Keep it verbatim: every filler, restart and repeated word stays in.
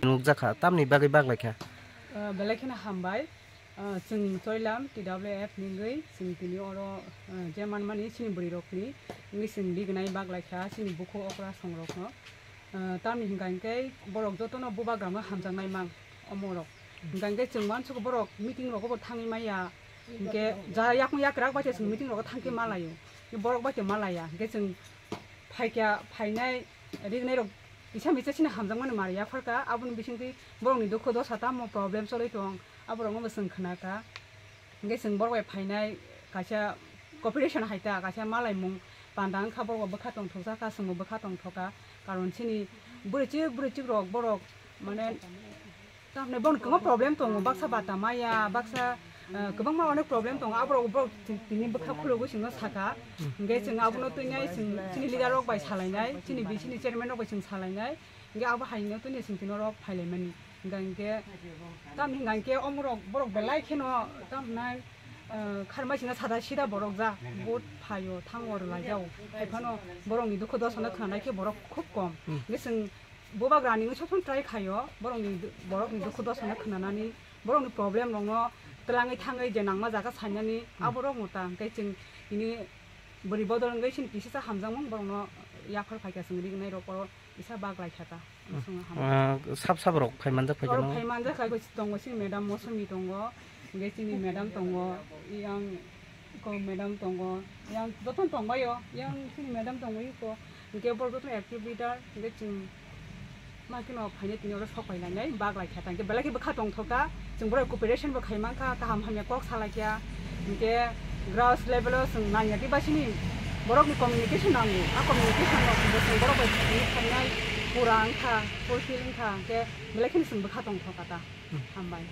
Nukjakha, tamni bagwi baglaikha. Ah, belai kheno hambai. Ah, chwng Choilam T W F ni wngwi chwng tini oro, ah, je manmani chini bwrwirokni wngwi chwng rignai baglaikha chini bukhuk okra songrokno. Ah, tamni hwnka hinkhe borok jotono bubagrano hamjaknai mang omorok. Hwnka hinkhe chwng uansukgo borok meeting rogobo thangwi maya. Hinkhe ja yakung yakrak bai se chwng meeting rogo thangkhe malaio. Borok bai se malaya. Hinkhe chwng phaikha, phainai, rignai rok kisa misa chini hamjakmani mari yapharkha, aboni bisingtwi borokni dukhu dosa tamo problem choli tong, aborokno bo chwng khnakha. Hinkhe chwng borok bai phainai kaisa cooperation hai ta, kaisa malaimung panda wngkha, borok bo bwkha tongthokjakha, chwngbo bwkha tongthokha, karon chini bwrwichik bwrwichik rok borok mane tamni bono kwbangma problem tongo, baksa bata maya, baksa, eh, kwbangma onek problem tongo, aborok borok ti-, tini bwkha khulugwi chwngno sakha. Hinkhe chwng abono twinai chwng chini leader rok bai salainai, chini B C ni chairman rok bai chwng salainai, hinkhe abo haino twini chwng tini oro phailaimani. Hinkhe, hinkhe tamni hinkhe omorok borok belai kheno tamnai, eh, kharmai chwngno sada sida borok ja vote phaio thango rwlaijao. Haiphano borokni dukhu dosa no khwnanai khe borok khub kom. Hinkhe chwng Bubagrani wngwi sob somoi try khaio, borokni du-, borokni dukhu dosa no khwnanani, borokni problem rokno twlangwi thangwi je nangma jaga sainani, Hmm. aborok no ta, hinkhe chwng tini bwrwi bodol wngwi chini kisisa hamjakmung borokno yaphar phaikha chwng rignai rok oro kisa baglaikha ta, Hmm. chwng hamya. Ah, sab sab rok phai manjak phai Oro khe no? Phai manjak khai tongo chini madam Mosumi tongo, hinkhe chini madam tongo, yang Ko madam tongo, yang jotono tongbaio, yang chini madam tongo iko, hinkhe borok jotono active leader, hinkhe chwng ma kheno phainai tini oro sok phai lainai, bak lai kha ta, hinkhe belai khe bwkha tongthok kha, chwng borok cooperation bo khai mankha, kaham hamya kok sa lai kha, hinkhe ground level o chwng nangya tei basini borokni communication nango, a communication rok bo chwng borok bai thangwi phainai pura wngkha, fulfill wngkha, hinkhe belai kheno chwng bwkha tongthok kha ta, hambai.